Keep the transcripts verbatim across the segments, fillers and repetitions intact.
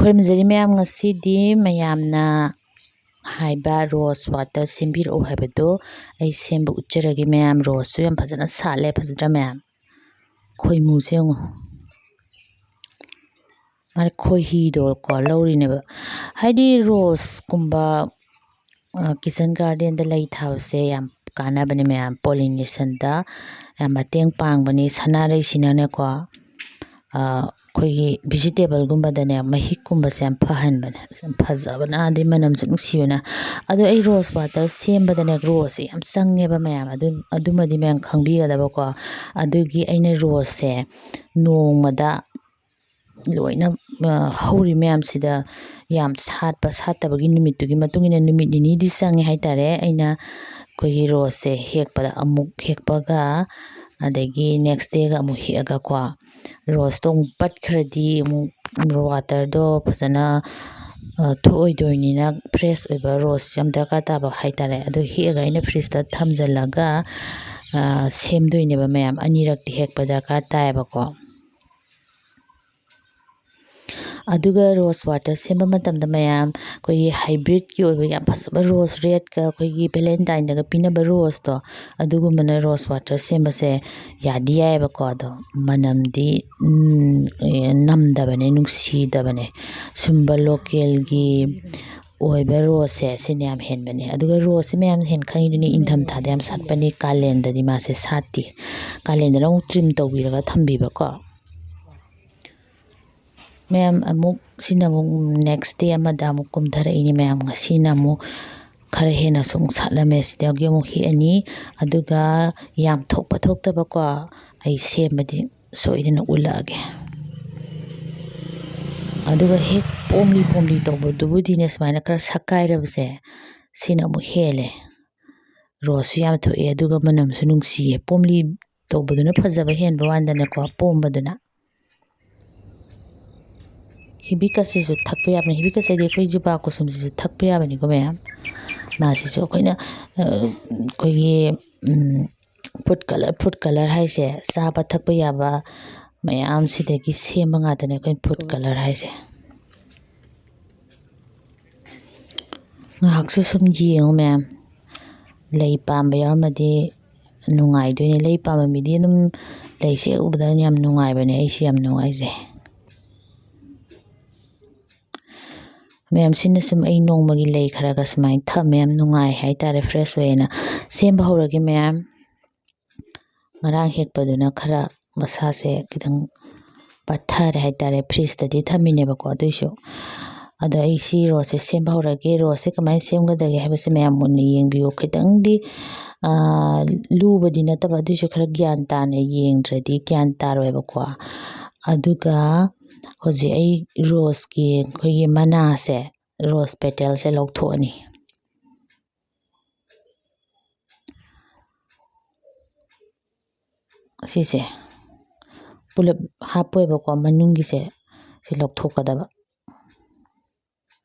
ꯈꯨꯔꯨꯝꯖꯔꯤ ꯃꯌꯥꯝ, ꯉꯁꯤꯗꯤ ꯃꯌꯥꯝꯅ ꯍꯥꯏꯕ ꯔꯣꯁ ꯋꯥꯇꯔ ꯁꯦꯝꯕꯤꯔꯛꯎ ꯍꯥꯏꯕꯗꯣ ꯑꯩ ꯁꯦꯝꯕ ꯎꯠꯆꯔꯒꯦ ꯃꯌꯥꯝ꯫ ꯔꯣꯁꯁꯨ ꯌꯥꯝ ꯐꯖꯅ ꯁꯥꯠꯂꯦ, ꯐꯖꯗ꯭ꯔꯥ ꯃꯌꯥꯝ? ꯈꯣꯏꯃꯨꯁꯦ ꯌꯦꯡꯉꯣ, ꯃꯥꯅ ꯈꯣꯏꯍꯤꯗꯣ ꯀꯣ ꯂꯧꯔꯤꯅꯦꯕ꯫ ꯍꯥꯏꯗꯤ ꯔꯣꯁꯀꯨꯝꯕ ꯀꯤꯆꯟ ꯒꯥꯔꯗꯦꯟꯗ ꯂꯩ ꯊꯥꯕꯁꯦ ꯌꯥꯝ ꯀꯥꯟꯅꯕꯅꯦ ꯃꯌꯥꯝ, ꯄꯣꯂꯤꯅꯦꯁꯟꯗ ꯌꯥꯝ ꯃꯇꯦꯡ ꯄꯥꯡꯕꯅꯤ꯫ ꯁꯅꯥꯔꯩꯁꯤꯅꯅꯦꯀꯣ, ꯑꯩꯈꯣꯏꯒꯤ ꯚꯤꯖꯤꯇꯦꯕꯜꯒꯨꯝꯕꯗꯅꯦ ꯃꯍꯤꯛꯀꯨꯝꯕꯁꯦ ꯌꯥꯝ ꯐꯍꯟꯕꯅꯦ꯫ ꯑꯁ, ꯌꯥꯝ ꯐꯖꯕꯅ, ꯑꯗꯩ ꯃꯅꯝꯁꯨ ꯅꯨꯡꯁꯤꯕꯅ꯫ ꯑꯗꯣ ꯑꯩ ꯔꯣꯁ ꯋꯥꯇꯔ ꯁꯦꯝꯕꯗꯅꯦ ꯔꯣꯁꯁꯦ ꯌꯥꯝ ꯆꯪꯉꯦꯕ ꯃꯌꯥꯝ, ꯑꯗꯨ, ꯑꯗꯨꯃꯗꯤ ꯃꯌꯥꯝ ꯈꯪꯕꯤꯒꯗꯕꯀꯣ꯫ ꯑꯗꯨꯒꯤ ꯑꯩꯅ ꯔꯣꯁꯁꯦ ꯅꯣꯡꯃꯗ ꯂꯣꯏꯅ, ꯑ, ꯍꯧꯔꯤ ꯃꯌꯥꯝꯁꯤꯗ ꯌꯥꯝ ꯁꯥꯠꯄ ꯁꯥꯠꯇꯕꯒꯤ ꯅꯨꯃꯤꯠꯇꯨꯒꯤ ꯃꯇꯨꯡ ꯏꯟꯅ ꯅꯨꯃꯤꯠ ꯅꯤꯅꯤꯗꯤ ꯆꯪꯉꯦ ꯍꯥꯏꯇꯥꯔꯦ꯫ ꯑꯩꯅ ꯑꯩꯈꯣꯏꯒꯤ ꯔꯣꯁꯁꯦ ꯍꯦꯛꯄꯗ, ꯑꯃꯨꯛ ꯍꯦꯛꯄꯒ ꯑꯗꯒꯤ ꯅꯦꯛꯁ ꯗꯦꯒ ꯑꯃꯨꯛ ꯍꯦꯛꯑꯒꯀꯣ, ꯔꯣꯁꯇꯣ ꯑꯃꯨꯛ ꯄꯠꯈ꯭ꯔꯗꯤ ꯑꯃꯨꯛ ꯋꯥꯇꯔꯗꯣ ꯐꯖꯅ, ꯑ, ꯊꯣꯛꯑꯣꯏꯗꯣꯏꯅꯤꯅ ꯐ꯭ꯔꯦꯁ ꯑꯣꯏꯕ ꯔꯣꯁ ꯌꯥꯝ ꯗꯔꯀꯥꯔ ꯇꯥꯕ ꯍꯥꯏꯇꯥꯔꯦ꯫ ꯑꯗꯨ ꯍꯦꯛꯑꯒ ꯑꯩꯅ ꯐ꯭ꯔꯤꯖꯇ ꯊꯝꯖꯤꯜꯂꯒ, ꯑ, ꯁꯦꯝꯗꯣꯏꯅꯦꯕ ꯃꯌꯥꯝ, ꯑꯅꯤꯔꯛꯇꯤ ꯍꯦꯛꯄ ꯗꯔꯀꯥꯔ ꯇꯥꯏꯌꯦꯕꯀꯣ꯫ ꯑꯗꯨꯒ ꯔꯣꯁ ꯋꯥꯇꯔ ꯁꯦꯝꯕ ꯃꯇꯝꯗ ꯃꯌꯥꯝ, ꯑꯩꯈꯣꯏꯒꯤ ꯍꯥꯏꯕ꯭ꯔꯤꯠꯀꯤ ꯑꯣꯏꯕ ꯌꯥꯝ ꯐꯖꯕ ꯔꯣꯁ ꯔꯦꯠꯀ ꯑꯩꯈꯣꯏꯒꯤ ꯚꯦꯂꯦꯟꯇꯥꯏꯟꯗꯒ ꯄꯤꯅꯕ ꯔꯣꯁꯇꯣ, ꯑꯗꯨꯒꯨꯝꯕꯅ ꯔꯣꯁ ꯋꯥꯇꯔ ꯁꯦꯝꯕꯁꯦ ꯌꯥꯗꯤ ꯌꯥꯏꯌꯦꯕꯀꯣ꯫ ꯑꯗꯣ ꯃꯅꯝꯗꯤ, ꯎꯝ, ꯑꯦ, ꯅꯝꯗꯕꯅꯦ, ꯅꯨꯡꯁꯤꯗꯕꯅꯦ꯫ ꯁꯨꯝꯕ ꯂꯣꯀꯦꯜꯒꯤ ꯑꯣꯏꯕ ꯔꯣꯁꯁꯦ ꯁꯤꯅ ꯌꯥꯝ ꯍꯦꯟꯕꯅꯦ꯫ ꯑꯗꯨꯒ ꯔꯣꯁꯁꯤ ꯃꯌꯥꯝ ꯍꯦꯟꯅ ꯈꯪꯉꯤꯗꯨꯅꯤ, ꯏꯪꯊꯝꯊꯥꯗ ꯌꯥꯝ ꯁꯥꯠꯄꯅꯤ, ꯀꯥꯂꯦꯟꯗꯗꯤ ꯃꯥꯁꯦ ꯁꯥꯠꯇꯦ꯫ ꯀꯥꯂꯦꯟꯗꯅ ꯑꯃꯨꯛ ꯇ꯭ꯔꯤꯝ ꯇꯧꯕꯤꯔꯒ ꯊꯝꯕꯤꯕꯀꯣ꯫ ꯃꯌꯥꯝ, ꯑꯃꯨꯛ ꯁꯤꯅ ꯑꯃꯨꯛ ꯅꯦꯛꯁ ꯗꯦ ꯑꯃꯗ ꯑꯃꯨꯛ ꯀꯨꯝꯊꯔꯛꯏꯅꯤ ꯃꯌꯥꯝ꯫ ꯉꯁꯤꯅ ꯑꯃꯨꯛ ꯈꯔ ꯍꯦꯟꯅꯁꯨ ꯑꯃꯨꯛ ꯁꯥꯠꯂꯝꯃꯦ꯫ ꯁꯤꯗꯒꯤ ꯑꯃꯨꯛ ꯍꯦꯛꯑꯅꯤ꯫ ꯑꯗꯨꯒ ꯌꯥꯝ ꯊꯣꯛꯄ ꯊꯣꯛꯇꯕꯀꯣ ꯑꯩ ꯁꯦꯝꯕꯗꯤ ꯁꯣꯏꯗꯅ ꯎꯠꯂꯛꯑꯒꯦ꯫ ꯑꯗꯨꯒ ꯍꯦꯛ ꯄꯣꯝꯂꯤ ꯄꯣꯝꯂꯤ ꯇꯧꯕꯗꯨꯕꯨꯗꯤꯅꯦ, ꯁꯨꯃꯥꯏꯅ ꯈꯔ ꯁꯛꯀꯥꯏꯔꯕꯁꯦ, ꯁꯤꯅ ꯑꯃꯨꯛ ꯍꯦꯜꯂꯦ꯫ ꯔꯣꯁꯁꯨ ꯌꯥꯝ ꯊꯣꯛꯑꯦ, ꯑꯗꯨꯒ ꯃꯅꯝꯁꯨ ꯅꯨꯡꯁꯤꯌꯦ꯫ ꯄꯣꯝꯂꯤ ꯇꯧꯕꯗꯨꯅ ꯐꯖꯕ ꯍꯦꯟꯕ ꯋꯥꯅꯤꯗꯅꯀꯣ, ꯄꯣꯝꯕꯗꯨꯅ꯫ ꯍꯤꯕꯤꯀꯁꯁꯤꯁꯨ ꯊꯛꯄ ꯌꯥꯕꯅꯤ꯫ ꯍꯤꯕꯤꯀꯁ ꯍꯥꯏꯗꯤ ꯑꯩꯈꯣꯏ ꯖꯨꯕꯥ ꯀꯨꯁꯨꯝꯁꯤꯁꯨ ꯊꯛꯄ ꯌꯥꯕꯅꯤꯀꯣ ꯃꯌꯥꯝ꯫ ꯃꯥꯁꯤꯁꯨ ꯑꯩꯈꯣꯏꯅ, ꯑ, ꯑꯩꯈꯣꯏꯒꯤ, ꯎꯝ, ꯐꯨꯗ ꯀꯂꯔ, ꯐꯨꯗ ꯀꯂꯔ ꯍꯥꯏꯁꯦ ꯆꯥꯕ ꯊꯛꯄ ꯌꯥꯕ ꯃꯌꯥꯝꯁꯤꯗꯒꯤ ꯁꯦꯝꯕ ꯉꯥꯛꯇꯅꯦ ꯑꯩꯈꯣꯏꯅ ꯐꯨꯗ ꯀꯂꯔ ꯍꯥꯏꯁꯦ꯫ ꯉꯥꯏꯍꯥꯛꯁꯨ ꯁꯨꯝ ꯌꯦꯡꯉꯨ ꯃꯌꯥꯝ꯫ ꯂꯩ ꯄꯥꯝꯕ ꯌꯥꯎꯔꯝꯃꯗꯤ ꯅꯨꯡꯉꯥꯏꯗꯣꯏꯅꯦ꯫ ꯂꯩ ꯄꯥꯝꯕ ꯃꯤꯗꯤ ꯑꯗꯨꯝ ꯂꯩꯁꯦ ꯎꯕꯗ ꯌꯥꯝ ꯅꯨꯡꯉꯥꯏꯕꯅꯦ꯫ ꯑꯩꯁꯨ ꯌꯥꯝ ꯅꯨꯡꯉꯥꯏꯖꯩ꯫ ꯃꯌꯥꯝ, ꯁꯤꯅ ꯁꯨꯝ ꯑꯩ ꯅꯣꯡꯃꯒꯤ ꯂꯩ ꯈꯔꯒ ꯁꯨꯃꯥꯏꯅ ꯊꯝꯃꯦ꯫ ꯌꯥꯝ ꯅꯨꯡꯉꯥꯏ ꯍꯥꯏꯇꯥꯔꯦ, fresh ꯑꯣꯏꯌꯦꯅ꯫ ꯁꯦꯝꯕ ꯍꯧꯔꯒꯦ ꯃꯌꯥꯝ꯫ ꯉꯔꯥꯡ ꯍꯦꯛꯄꯗꯨꯅ ꯈꯔ ꯃꯁꯥꯁꯦ ꯈꯤꯇꯪ ꯄꯠꯊꯔꯦ ꯍꯥꯏꯇꯥꯔꯦ꯫ Fridgeꯇꯗꯤ ꯊꯝꯃꯤꯅꯦꯕꯀꯣ, ꯑꯗꯨꯏꯁꯨ꯫ ꯑꯗꯣ ꯑꯩ ꯁꯤ roseꯁꯦ ꯁꯦꯝꯕ ꯍꯧꯔꯒꯦ꯫ Roseꯁꯦ ꯀꯃꯥꯏꯅ ꯁꯦꯝꯒꯗꯒꯦ ꯍꯥꯏꯕꯁꯦ ꯃꯌꯥꯝ ꯃꯨꯟꯅ ꯌꯦꯡꯕꯤꯌꯨ꯫ ꯈꯤꯇꯪꯗꯤ, ꯑꯥ, ꯂꯨꯕꯗꯤ ꯅꯠꯇꯕ, ꯑꯗꯨꯏꯁꯨ ꯈꯔ ꯒ꯭ꯌꯥꯟ ꯇꯥꯅ ꯌꯦꯡꯗ꯭ꯔꯗꯤ ꯒ꯭ꯌꯥꯟ ꯇꯥꯔꯣꯏꯕꯀꯣ꯫ ꯑꯗꯨꯒ ꯍꯧꯖꯤꯛ ꯑꯩ roseꯀꯤ ꯑꯩꯈꯣꯏꯒꯤ ꯃꯅꯥꯁꯦ, rose petalꯁꯦ ꯂꯧꯊꯣꯛꯑꯅꯤ꯫ ꯁꯤꯁꯦ ꯄꯨꯂꯞ ꯍꯥꯞꯄꯣꯏꯕꯀꯣ, ꯃꯅꯨꯡꯒꯤꯁꯦ ꯁꯤ ꯂꯧꯊꯣꯛꯀꯗꯕ꯫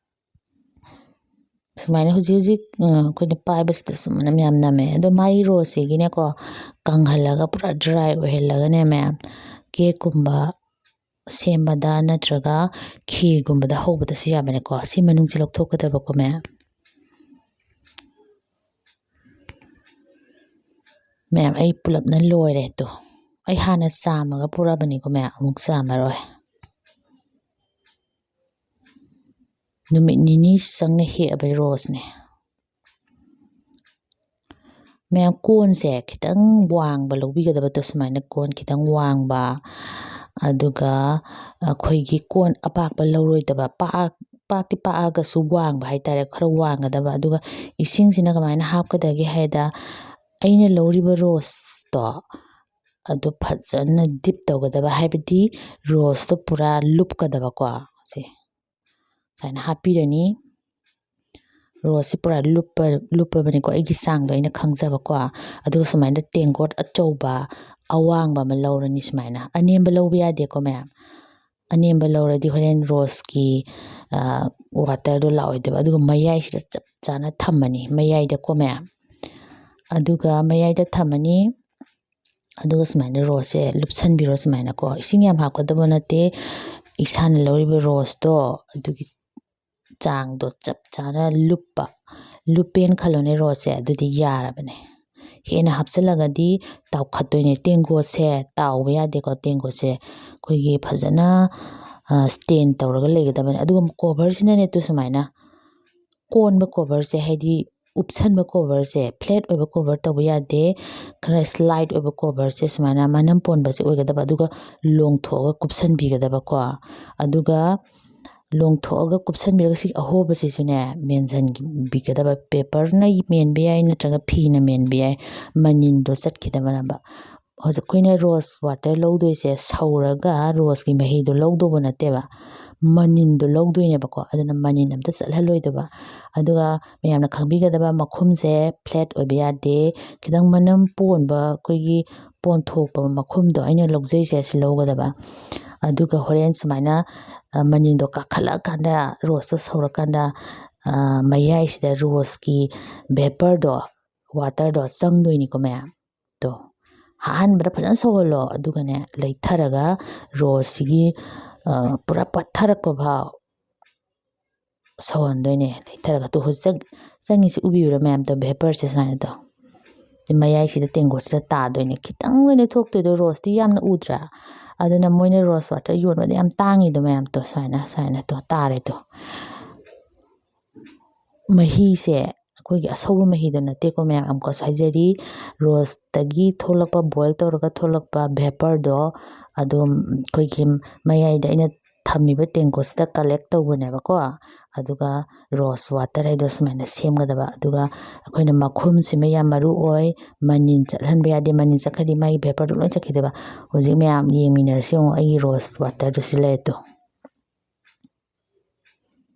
ꯁꯨꯃꯥꯏꯅ ꯍꯧꯖꯤꯛ ꯍꯧꯖꯤꯛ, ꯑ, ꯑꯩꯈꯣꯏꯅ ꯄꯥꯏꯕꯁꯤꯗꯁꯨ ꯃꯅꯝ ꯌꯥꯝ ꯅꯝꯃꯦ꯫ ꯑꯗꯣ ꯃꯥꯒꯤ roseꯁꯤꯒꯤꯅꯦꯀꯣ, ꯀꯪꯍꯜꯂꯒ ꯄꯨꯔꯥ dry ꯑꯣꯏꯍꯜꯂꯒꯅꯦ ꯃꯌꯥꯝ, cakeꯀꯨꯝꯕ ꯁꯦꯝꯕꯗ ꯅꯠꯇ꯭ꯔꯒ ꯈꯤꯔꯒꯨꯝꯕꯗ ꯍꯧꯕꯗꯁꯨ ꯌꯥꯕꯅꯦꯀꯣ꯫ ꯁꯤ ꯃꯅꯨꯡꯁꯤ ꯂꯧꯊꯣꯛꯀꯗꯕꯀꯣ ꯃꯌꯥꯝ꯫ ꯃꯌꯥꯝ, ꯑꯩ ꯄꯨꯂꯞꯅ ꯂꯣꯏꯔꯦ꯫ ꯇꯨ, ꯑꯩ ꯍꯥꯟꯅ ꯆꯥꯝꯃꯒ ꯄꯨꯔꯛꯑꯕꯅꯤꯀꯣ ꯃꯌꯥꯝ, ꯑꯃꯨꯛ ꯆꯥꯝꯃꯔꯣꯏ꯫ ꯅꯨꯃꯤꯠ ꯅꯤꯅꯤ ꯆꯪꯅ ꯍꯦꯛꯑꯕ roseꯅꯦ꯫ ꯃꯌꯥꯝ, ꯀꯣꯟꯁꯦ ꯈꯤꯇꯪ ꯋꯥꯡꯕ ꯂꯧꯕꯤꯒꯗꯕꯗꯣ, ꯁꯨꯃꯥꯏꯅ ꯀꯣꯟ ꯈꯤꯇꯪ ꯋꯥꯡꯕ, ꯑꯗꯨꯒ ꯑꯩꯈꯣꯏꯒꯤ ꯀꯣꯟ ꯑꯄꯥꯛꯄ ꯂꯧꯔꯣꯏꯗꯕ, ꯄꯥꯛ-, ꯄꯥꯛꯇꯤ ꯄꯥꯛꯑꯒꯁꯨ ꯋꯥꯡꯕ ꯍꯥꯏꯇꯥꯔꯦ, ꯈꯔ ꯋꯥꯡꯒꯗꯕ꯫ ꯑꯗꯨꯒ ꯏꯁꯤꯡꯁꯤꯅ ꯀꯃꯥꯏꯅ ꯍꯥꯞꯀꯗꯒꯦ ꯍꯥꯏꯗ, ꯑꯩꯅ ꯂꯧꯔꯤꯕ roseꯇꯣ ꯑꯗꯨ ꯐꯖꯅ dip ꯇꯧꯒꯗꯕ, ꯍꯥꯏꯕꯗꯤ roseꯇꯣ ꯄꯨꯔꯥ ꯂꯨꯞꯀꯗꯕꯀꯣ꯫ ꯁꯦ, ꯁꯨꯃꯥꯏꯅ ꯍꯥꯞꯄꯤꯔꯅꯤ꯫ Roseꯁꯤ ꯄꯨꯔꯥ ꯂꯨꯞꯄ-, ꯂꯨꯞꯄꯕꯅꯤꯀꯣ, ꯑꯩꯒꯤ ꯆꯥꯡꯗꯣ ꯑꯩꯅ ꯈꯪꯖꯕꯀꯣ꯫ ꯑꯗꯨꯒ ꯁꯨꯃꯥꯏꯅ ꯇꯦꯡꯀꯣꯠ ꯑꯆꯧꯕ ꯑꯋꯥꯡꯕ ꯑꯃ ꯂꯧꯔꯅꯤ꯫ ꯁꯨꯃꯥꯏꯅ ꯑꯅꯦꯝꯕ ꯂꯧꯕ ꯌꯥꯗꯦꯀꯣ ꯃꯌꯥꯝ꯫ ꯑꯅꯦꯝꯕ ꯂꯧꯔꯗꯤ ꯍꯣꯔꯦꯟ roseꯀꯤ, ꯑ, waterꯗꯣ ꯂꯥꯛꯑꯣꯏꯗꯕ꯫ ꯑꯗꯨꯒ ꯃꯌꯥꯏꯁꯤꯗ ꯆꯞ ꯆꯥꯅ ꯊꯝꯃꯅꯤ, ꯃꯌꯥꯏꯗꯀꯣ ꯃꯌꯥꯝ꯫ ꯑꯗꯨꯒ ꯃꯌꯥꯏꯗ ꯊꯝꯃꯅꯤ꯫ ꯑꯗꯨꯒ ꯁꯨꯃꯥꯏꯅ roseꯁꯦ ꯂꯨꯞꯁꯟꯕꯤꯔꯣ ꯁꯨꯃꯥꯏꯅꯀꯣ꯫ ꯏꯁꯤꯡ ꯌꯥꯝ ꯍꯥꯞꯀꯗꯕ ꯅꯠꯇꯦ꯫ ꯏꯁꯥꯅ ꯂꯧꯔꯤꯕ roseꯇꯣ ꯑꯗꯨꯒꯤ ꯆꯥꯡꯗꯣ ꯆꯞ ꯆꯥꯅ ꯂꯨꯞꯄ, ꯂꯨꯞꯄꯦꯅ ꯈꯜꯂꯣꯅꯦ ꯔꯣꯁꯁꯦ, ꯑꯗꯨꯗꯤ ꯌꯥꯔꯕꯅꯦ꯫ ꯍꯦꯟꯅ ꯍꯥꯞꯆꯤꯜꯂꯒꯗꯤ ꯇꯥꯎꯈꯠꯇꯣꯏꯅꯦ꯫ ꯇꯦꯡꯀꯣꯠꯁꯦ ꯇꯥꯎꯕ ꯌꯥꯗꯦꯀꯣ꯫ ꯇꯦꯡꯀꯣꯠꯁꯦ ꯑꯩꯈꯣꯏꯒꯤ ꯐꯖꯅ ꯁ꯭ꯇꯦꯟ ꯇꯧꯔꯒ ꯂꯩꯒꯗꯕꯅꯦ꯫ ꯑꯗꯨꯒ ꯀꯣꯚꯔꯁꯤꯅꯅꯦ ꯇꯨ ꯁꯨꯃꯥꯏꯅ ꯀꯣꯟꯕ ꯀꯣꯚꯔꯁꯦ, ꯍꯥꯏꯗꯤ ꯎꯞꯁꯟꯕ ꯀꯣꯚꯔꯁꯦ, ꯐ꯭ꯂꯦꯠ ꯑꯣꯏꯕ ꯀꯣꯚꯔ ꯇꯧꯕ ꯌꯥꯗꯦ꯫ ꯈꯔ ꯁ꯭ꯂꯥꯏꯠ ꯑꯣꯏꯕ ꯀꯣꯚꯔꯁꯦ ꯁꯨꯃꯥꯏꯅ ꯃꯅꯝ ꯄꯣꯟꯕꯁꯦ ꯑꯣꯏꯒꯗꯕ, ꯑꯗꯨꯒ ꯂꯣꯡꯊꯣꯛꯑꯒ ꯀꯨꯞꯁꯟꯕꯤꯒꯗꯕꯀꯣ꯫ ꯑꯗꯨꯒ ꯂꯣꯡꯊꯣꯛꯑꯒ ꯀꯨꯞꯁꯟꯕꯤꯔꯒ ꯁꯤ ꯑꯍꯣꯕꯁꯤꯁꯨꯅꯦ ꯃꯦꯟꯁꯤꯟꯕꯤꯒꯗꯕ꯫ ꯄꯦꯄꯔꯅ ꯃꯦꯟꯕ ꯌꯥꯏ, ꯅꯠꯇ꯭ꯔꯒ ꯐꯤꯅ ꯃꯦꯟꯕ ꯌꯥꯏ, ꯃꯅꯤꯟꯗꯣ ꯆꯠꯈꯤꯗꯅꯕ꯫ ꯍꯧꯖꯤꯛ ꯑꯩꯈꯣꯏꯅ ꯔꯣꯁ ꯋꯥꯇꯔ ꯂꯧꯗꯣꯏꯁꯦ ꯁꯧꯔꯒ ꯔꯣꯁꯀꯤ ꯃꯍꯤꯗꯣ ꯂꯧꯗꯧꯕ ꯅꯠꯇꯦꯕ, ꯃꯅꯤꯟꯗꯣ ꯂꯧꯗꯣꯏꯅꯦꯕꯀꯣ꯫ ꯑꯗꯨꯅ ꯃꯅꯤꯟ ꯑꯝꯇ ꯆꯠꯍꯜꯂꯣꯏꯗꯕ꯫ ꯑꯗꯨꯒ ꯃꯌꯥꯝꯅ ꯈꯪꯕꯤꯒꯗꯕ, ꯃꯈꯨꯝꯁꯦ ꯐ꯭ꯂꯦꯠ ꯑꯣꯏꯕ ꯌꯥꯗꯦ꯫ ꯈꯤꯇꯪ ꯃꯅꯝ ꯄꯣꯟꯕ, ꯑꯩꯈꯣꯏꯒꯤ ꯄꯣꯟꯊꯣꯛꯄ ꯃꯈꯨꯝꯗꯣ ꯑꯩꯅ ꯂꯧꯖꯩꯁꯦ, ꯁꯤ ꯂꯧꯒꯗꯕ꯫ ꯑꯗꯨꯒ ꯍꯣꯔꯦꯟ ꯁꯨꯃꯥꯏꯅ, ꯑ, ꯃꯅꯤꯟꯗꯣ ꯀꯥꯈꯠꯂꯛꯑꯀꯥꯟꯗ, ꯔꯣꯁꯇꯣ ꯁꯧꯔꯀꯥꯟꯗ, ꯑ, ꯃꯌꯥꯏꯁꯤꯗ ꯔꯣꯁꯀꯤ ꯚꯦꯄꯔꯗꯣ, ꯋꯥꯇꯔꯗꯣ ꯆꯪꯗꯣꯏꯅꯤꯀꯣ ꯃꯌꯥꯝ꯫ ꯇꯣ, ꯑꯍꯥꯟꯕꯗ ꯐꯖꯅ ꯁꯧꯍꯜꯂꯣ, ꯑꯗꯨꯒꯅꯦ ꯂꯩꯊꯔꯒ ꯔꯣꯁꯁꯤꯒꯤ, ꯑ, ꯄꯨꯔꯥ ꯄꯠꯊꯔꯛꯄ ꯐꯥꯎ ꯁꯧꯍꯟꯗꯣꯏꯅꯦ꯫ ꯂꯩꯊꯔꯒ ꯇꯣ, ꯍꯧꯖꯤꯛ ꯆꯪ-, ꯆꯪꯉꯤꯁꯤ ꯎꯕꯤꯕ꯭ꯔꯥ ꯃꯌꯥꯝ? ꯇꯣ, ꯚꯦꯄꯔꯁꯦ ꯁꯨꯃꯥꯏꯅ ꯇꯧ꯫ ꯁꯤ ꯃꯌꯥꯏꯁꯤꯗ ꯇꯦꯡꯀꯣꯠꯁꯤꯗ ꯇꯥꯗꯣꯏꯅꯦ꯫ ꯈꯤꯇꯪꯗꯅꯦ ꯊꯣꯛꯇꯣꯏꯗꯣ, ꯔꯣꯁꯇꯤ ꯌꯥꯝꯅ ꯎꯗ꯭ꯔꯥ? ꯑꯗꯨꯅ ꯃꯣꯏꯅ ꯔꯣꯁ ꯋꯥꯇꯔ ꯌꯣꯟꯕꯗ ꯌꯥꯝ ꯇꯥꯡꯉꯤꯗꯣ ꯃꯌꯥꯝ꯫ ꯇꯣ, ꯁꯨꯃꯥꯏꯅ, ꯁꯨꯃꯥꯏꯅ ꯇꯣ, ꯇꯥꯔꯦ ꯇꯣ꯫ ꯃꯍꯤꯁꯦ ꯑꯩꯈꯣꯏꯒꯤ ꯑꯁꯧꯕ ꯃꯍꯤꯗꯣ ꯅꯠꯇꯦꯀꯣ ꯃꯌꯥꯝ, ꯑꯃꯨꯛꯀꯁꯨ ꯍꯥꯏꯖꯔꯤ, ꯔꯣꯁꯇꯒꯤ ꯊꯣꯛꯂꯛꯄ, ꯕꯣꯏꯜ ꯇꯧꯔꯒ ꯊꯣꯛꯂꯛꯄ ꯚꯦꯄꯔꯗꯣ, ꯑꯗꯨꯝ ꯑꯩꯈꯣꯏꯒꯤ ꯃꯌꯥꯏꯗ ꯑꯩꯅ ꯊꯝꯃꯤꯕ ꯇꯦꯡꯀꯣꯠꯁꯤꯗ ꯀꯂꯦꯛ ꯇꯧꯕꯅꯦꯕꯀꯣ꯫ ꯑꯗꯨꯒ ꯔꯣꯁ ꯋꯥꯇꯔ ꯍꯥꯏꯗꯣ ꯁꯨꯃꯥꯏꯅ ꯁꯦꯝꯒꯗꯕ꯫ ꯑꯗꯨꯒ ꯑꯩꯈꯣꯏꯅ ꯃꯈꯨꯝꯁꯤꯃ ꯌꯥꯝ ꯃꯔꯨ ꯑꯣꯏ, ꯃꯅꯤꯟ ꯆꯠꯍꯟꯕ ꯌꯥꯗꯦ꯫ ꯃꯅꯤꯟ ꯆꯠꯈ꯭ꯔꯗꯤ ꯃꯥꯒꯤ ꯚꯦꯄꯔꯗꯣ ꯂꯣꯏ ꯆꯠꯈꯤꯗꯣꯏꯕ꯫ ꯍꯧꯖꯤꯛ ꯃꯌꯥꯝ ꯌꯦꯡꯃꯤꯟꯅꯔꯁꯤ꯫ ꯌꯦꯡꯉꯣ, ꯑꯩꯒꯤ ꯔꯣꯁ ꯋꯥꯇꯔꯗꯨ ꯁꯤ ꯂꯩꯔꯦ ꯇꯨ꯫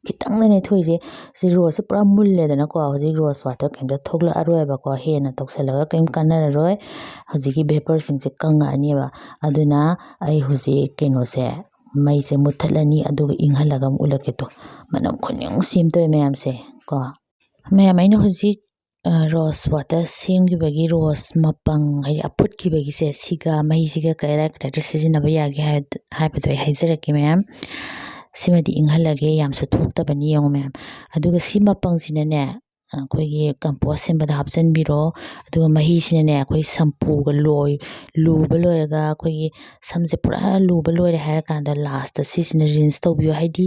ꯈꯤꯇꯪꯗꯅꯦ ꯊꯣꯛꯏꯁꯦ꯫ ꯁꯤ ꯔꯣꯁꯁꯦ ꯄꯨꯔꯥ ꯃꯨꯜꯂꯦꯗꯅꯀꯣ꯫ ꯍꯧꯖꯤꯛ ꯔꯣꯁ ꯋꯥꯇꯔ ꯀꯩꯝꯇ ꯊꯣꯛꯂꯛꯑꯔꯣꯏꯕꯀꯣ꯫ ꯍꯦꯟꯅ ꯇꯧꯁꯜꯂꯒ ꯀꯩꯝ ꯀꯥꯟꯅꯔꯔꯣꯏ꯫ ꯍꯧꯖꯤꯛꯀꯤ ꯚꯦꯄꯔꯁꯤꯡꯁꯦ ꯀꯪꯉꯛꯑꯅꯦꯕ꯫ ꯑꯗꯨꯅ ꯑꯩ ꯍꯧꯖꯤꯛ ꯀꯩꯅꯣꯁꯦ, ꯃꯩꯁꯦ ꯃꯨꯠꯊꯠꯂꯅꯤ, ꯑꯗꯨꯒ ꯏꯪꯍꯜꯂꯒ ꯑꯃꯨꯛ ꯎꯠꯂꯛꯀꯦ ꯇꯨ꯫ ꯃꯅꯝ ꯈꯨꯅꯨꯡꯁꯤ ꯑꯃ ꯇꯧꯋꯦ ꯃꯌꯥꯝꯁꯦ ꯀꯣ꯫ ꯃꯌꯥꯝ, ꯑꯩꯅ ꯍꯧꯖꯤꯛ, ꯑ, ꯔꯣꯁ ꯋꯥꯇꯔ ꯁꯦꯝꯈꯤꯕꯒꯤ, ꯔꯣꯁ ꯃꯄꯪ, ꯍꯥꯏꯗꯤ ꯑꯐꯨꯠꯈꯤꯕꯒꯤꯁꯦ, ꯁꯤꯒ ꯃꯍꯤꯁꯤꯒ ꯀꯗꯥꯏ ꯀꯗꯥꯏꯗ ꯁꯤꯖꯤꯟꯅꯕ ꯌꯥꯒꯦ ꯍꯥꯏ-, ꯍꯥꯏꯕꯗꯣ ꯑꯩ ꯍꯥꯏꯖꯔꯛꯀꯦ ꯃꯌꯥꯝ꯫ ꯁꯤꯃꯗꯤ ꯏꯪꯍꯜꯂꯒꯦ, ꯌꯥꯝꯁꯨ ꯊꯣꯛꯇꯕꯅꯤ ꯌꯦꯡꯉꯣ ꯃꯌꯥꯝ꯫ ꯑꯗꯨꯒ ꯁꯤ ꯃꯄꯪꯁꯤꯅꯅꯦ, ꯑꯩꯈꯣꯏꯒꯤ compost ꯁꯦꯝꯕꯗ ꯍꯥꯞꯆꯤꯟꯕꯤꯔꯣ꯫ ꯑꯗꯨꯒ ꯃꯍꯤꯁꯤꯅꯅꯦ, ꯑꯩꯈꯣꯏ shampooꯒ ꯂꯣꯏ-, ꯂꯨꯕ ꯂꯣꯏꯔꯒ, ꯑꯩꯈꯣꯏꯒꯤ ꯁꯝꯁꯦ ꯄꯨꯔꯥ ꯂꯨꯕ ꯂꯣꯏꯔꯦ ꯍꯥꯏꯔꯀꯥꯟꯗ lastꯇ ꯁꯤꯁꯤꯅ rinse ꯇꯧꯕꯤꯌꯣ, ꯍꯥꯏꯗꯤ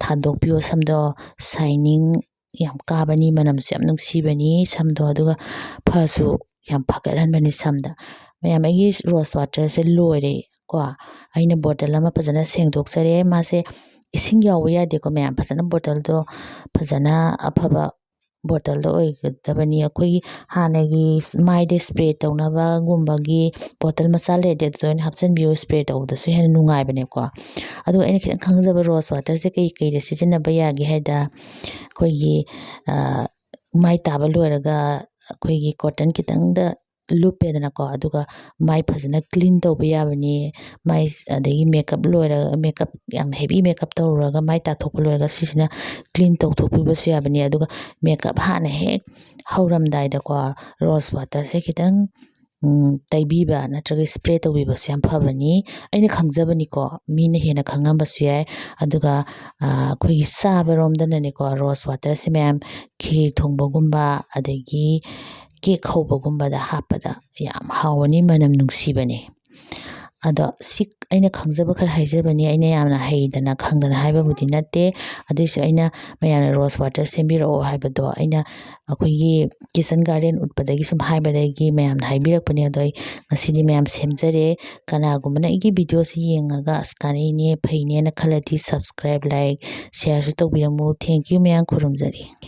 ꯊꯥꯗꯣꯛꯄꯤꯌꯣ ꯁꯝꯗꯣ꯫ Shining ꯌꯥꯝ ꯀꯥꯕꯅꯤ, ꯃꯅꯝꯁꯨ ꯌꯥꯝ ꯅꯨꯡꯁꯤꯕꯅꯤ ꯁꯝꯗꯣ, ꯑꯗꯨꯒ ꯐꯁꯨ ꯌꯥꯝ ꯐꯒꯠꯍꯟꯕꯅꯤ ꯁꯝꯗ꯫ ꯃꯌꯥꯝ, ꯑꯩꯒꯤ rose waterꯁꯦ ꯂꯣꯏꯔꯦ ꯀꯣ꯫ ꯑꯩꯅ bottle ꯑꯃ ꯐꯖꯅ ꯁꯦꯡꯗꯣꯛꯆꯔꯦ꯫ ꯃꯥꯁꯦ ꯏꯁꯤꯡ ꯌꯥꯎꯕ ꯌꯥꯗꯦꯀꯣ ꯃꯌꯥꯝ, ꯐꯖꯅ bottleꯗꯣ ꯐꯖꯅ ꯑꯐꯕ bottleꯗ ꯑꯣꯏꯒꯗꯕꯅꯤ꯫ ꯑꯩꯈꯣꯏꯒꯤ ꯍꯥꯟꯅꯒꯤ ꯃꯥꯏꯗ spray ꯇꯧꯅꯕꯒꯨꯝꯕꯒꯤ bottle ꯃꯆꯥ ꯂꯩꯔꯗꯤ ꯑꯗꯨꯗ ꯑꯣꯏꯅ ꯍꯥꯞꯆꯤꯟꯕꯤꯌꯨ, spray ꯇꯧꯕꯗꯁꯨ ꯍꯦꯟꯅ ꯅꯨꯡꯉꯥꯏꯕꯅꯦꯀꯣ꯫ ꯑꯗꯨꯒ ꯑꯩꯅ ꯈꯤꯇꯪ ꯈꯪꯖꯕ, rose waterꯁꯦ ꯀꯩ ꯀꯩꯗ ꯁꯤꯖꯤꯟꯅꯕ ꯌꯥꯒꯦ ꯍꯥꯏꯗ, ꯑꯩꯈꯣꯏꯒꯤ, ꯑ, ꯃꯥꯏ ꯇꯥꯕ ꯂꯣꯏꯔꯒ ꯑꯩꯈꯣꯏꯒꯤ cotton ꯈꯤꯇꯪꯗ ꯂꯨꯞꯄꯦꯗꯅꯀꯣ, ꯑꯗꯨꯒ ꯃꯥꯏ ꯐꯖꯅ clean ꯇꯧꯕ ꯌꯥꯕꯅꯤ꯫ ꯃꯥꯏ, ꯑꯗꯒꯤ makeup ꯂꯣꯏꯔ-, makeup ꯌꯥꯝ heavy makeup ꯇꯧꯔꯨꯔꯒ ꯃꯥꯏ ꯇꯥꯊꯣꯛꯄ ꯂꯣꯏꯔꯒ ꯁꯤꯁꯤꯅ clean ꯇꯧꯊꯣꯛꯄꯤꯕꯁꯨ ꯌꯥꯕꯅꯤ꯫ ꯑꯗꯨꯒ makeup ꯍꯥꯟꯅ ꯍꯦꯛ ꯍꯧꯔꯝꯗꯥꯏꯗꯀꯣ, rose waterꯁꯦ ꯈꯤꯇꯪ, ꯎꯝ, ꯇꯩꯕꯤꯕ ꯅꯠꯇ꯭ꯔꯒ spray ꯇꯧꯕꯤꯕꯁꯨ ꯌꯥꯝ ꯐꯕꯅꯤ꯫ ꯑꯩꯅ ꯈꯪꯖꯕꯅꯤꯀꯣ, ꯃꯤꯅ ꯍꯦꯟꯅ ꯈꯪꯉꯝꯕꯁꯨ ꯌꯥꯏ꯫ ꯑꯗꯨꯒ, ꯑ, ꯑꯩꯈꯣꯏꯒꯤ ꯆꯥꯕꯔꯣꯝꯗꯅꯅꯦꯀꯣ, rose waterꯁꯦ ꯃꯌꯥꯝ ꯈꯤꯔ ꯊꯣꯡꯕꯒꯨꯝꯕ, ꯑꯗꯒꯤ cake ꯍꯧꯕꯒꯨꯝꯕꯗ ꯍꯥꯞꯄꯗ ꯌꯥꯝ ꯍꯥꯎꯕꯅꯤ, ꯃꯅꯝ ꯅꯨꯡꯁꯤꯕꯅꯤ꯫ ꯑꯗꯣ ꯁꯤ ꯑꯩꯅ ꯈꯪꯖꯕ ꯈꯔ ꯍꯥꯏꯖꯕꯅꯤ, ꯑꯩꯅ ꯌꯥꯝꯅ ꯍꯩꯗꯅ ꯈꯪꯗꯅ ꯍꯥꯏꯕꯕꯨꯗꯤ ꯅꯠꯇꯦ꯫ ꯑꯗꯨꯏꯁꯨ ꯑꯩꯅ ꯃꯌꯥꯝꯅ rose water ꯁꯦꯝꯕꯤꯔꯛꯑꯣ ꯍꯥꯏꯕꯗꯣ ꯑꯩꯅ ꯑꯩꯈꯣꯏꯒꯤ kitchen garden ꯎꯠꯄꯗꯒꯤ ꯁꯨꯝ ꯍꯥꯏꯕꯗꯒꯤ ꯃꯌꯥꯝꯅ ꯍꯥꯏꯕꯤꯔꯛꯄꯅꯦ꯫ ꯑꯗꯣ ꯑꯩ ꯉꯁꯤꯗꯤ ꯃꯌꯥꯝ ꯁꯦꯝꯖꯔꯦ꯫ ꯀꯅꯥꯒꯨꯝꯕꯅ ꯑꯩꯒꯤ videoꯁꯤ ꯌꯦꯡꯉꯒ "ꯑꯁ, ꯀꯥꯟꯅꯩꯅꯦ, ꯐꯩꯅꯦꯅ" ꯈꯜꯂꯗꯤ subscribe, like, shareꯁꯨ ꯇꯧꯕꯤꯔꯝꯃꯨ꯫ Thank you ꯃꯌꯥꯝ, ꯈꯨꯔꯨꯝꯖꯔꯤ꯫